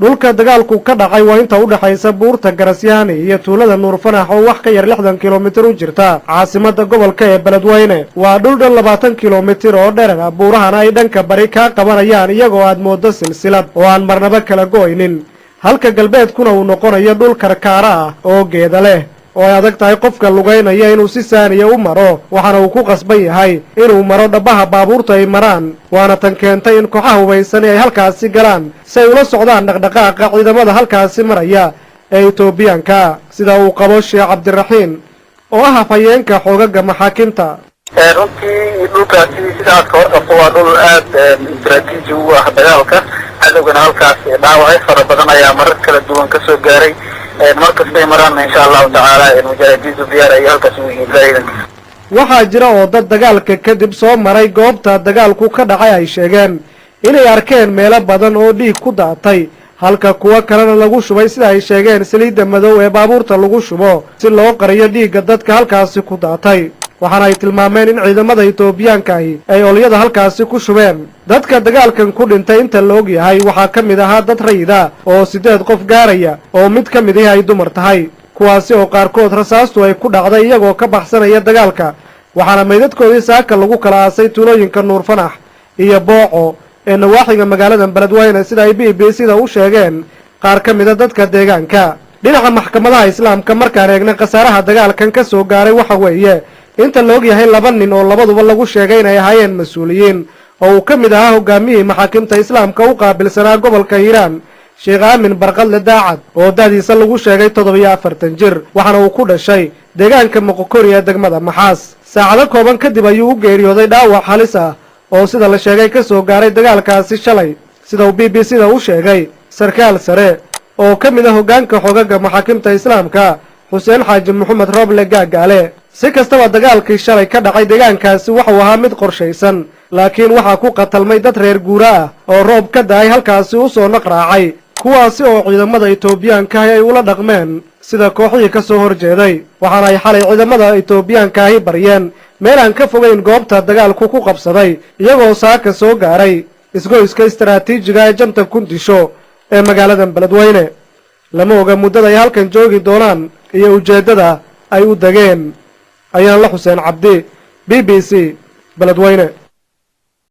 Dhulka dagaalku ka dhacay waa inta u dhexaysa buurta Garasyaani iyo tuulada Nuurfanax, oo wax ka yar 60 kilomitir u jirta caasimadda gobolka ee Beledweyne. Waa dhul dhan 20 kilomitir oo dherer ah, buurahana ay dhanka bari kaa qabanayaan, iyagoo aad mooddo silsilad oo aan marnaba kala go'aynin, halka galbeedkuna uu noqonayo dhul karkaara ah oo geeda leh, oo ay adag tahay qofka lugaynaya inuu si saaniya u maro, waxaana uu ku qasban yahay inuu maro dhabbaha baabuurtu ay maraan. Waana tan keentay in kooxaha hubaysani ay halkaasi galaan si ay ula socdaan dhaqdhaqaaqa ciidamada halkaasi maraya ee Itoobiyaanka, sida uu qabo Sheekh Cabdiraxiin oo ah afhayeenka xoogaga maxaakiimta. Runtii dhulkaasi, sida aad ka warqabto, waa dhul aad istaraatiiji u ah dagaalka cadowgana. Halkaas dhaawacyo fara badan ayaa marar kala duwan kasoo gaaray. Markastay maraanna, insha Allahu tacaala, mujaahidiintu diyaar ay halkaas u yihiin ciidanka. Waxaa jira oo dad dagaalka kadib soo maray goobta dagaalku ka dhacay ay sheegeen inay arkeen meelo badan oo dhiig ku daatay, halka kuwo kalena lagu shubay, sida ay sheegeen, saliidda madow ee baabuurta lagu shubo si loo qariyo dhiigga dadka halkaasi ku daatay. Waxaana ay tilmaameen in ciidamada Itoobiyaanka ahi ay olyada halkaasi ku shubeen. Dadka dagaalkan ku dhintay inta la og yahay waxaa ka mid ahaa dad rayida oo siddeed qof gaaraya, oo mid ka mid ihi ay dumar tahay, kuwaasi oo qaarkood rasaastu ay ku dhacday iyagoo ka baxsanaya dagaalka. Waxaana meydadkoodii saaka lagu kala aasay tuulooyinka Nuurfanax iyo Booco ee nawaaxiga magaalada Beledweyne, sida ay BBC da u sheegeen qaar ka mida dadka deegaanka. Dhinaca maxkamadaha Islaamka markaan eegnay, khasaaraha dagaalkan ka soo gaaray waxa weeye, inta la og yahay, laba nin oo labaduba lagu sheegay inay ahaayeen mas-uuliyiin, oo uu ka mid ahaa hogaamiyihii maxaakiimta Islaamka u qaabilsanaa gobolka Hiiraan, Sheekh Aamin Barqadle Daacad, oo da'diisa lagu sheegay 47 jir, waxaana uu ku dhashay deegaanka Moqokori ee degmada Maxaas. Saacado kooban kadib ayuu u geeriyooday dhaawac halis ah oo, sida la sheegay, ka soo gaaray dagaalkaasi shalay, sida uu BBC da u sheegay sarkaal sare oo ka mid ah hoggaanka xogaga maxaakiimta Islaamka, Xuseen Xaaji Maxamed Rooble Gaagaale. Si kastaba, dagaalkii shalay ka dhacay deegaankaasi wuxuu ahaa mid qorshaysan, laakiin waxaa ku qatalmay dad reer guura ah oo roob ka da'ay halkaasi u soo naqraacay, kuwaasi oo ciidamada Itoobiyaanka ahi ay ula dhaqmeen sida kooxihii ka soo horjeeday. Waxaana ay xalay ciidamada Itoobiyaanka ahi baryeen meel aan ka fogayn goobta dagaalku ku qabsaday, iyagoo saaka soo gaaray isgoyska istaraatiijiga ee Janta Kundisho ee magaalada Beledweyne. Lama oga muddada ay halkan joogi doonaan iyo ujeeddada ay u degeen. Ayaan la Xuseen Cabdi, BBC, Beledweyne.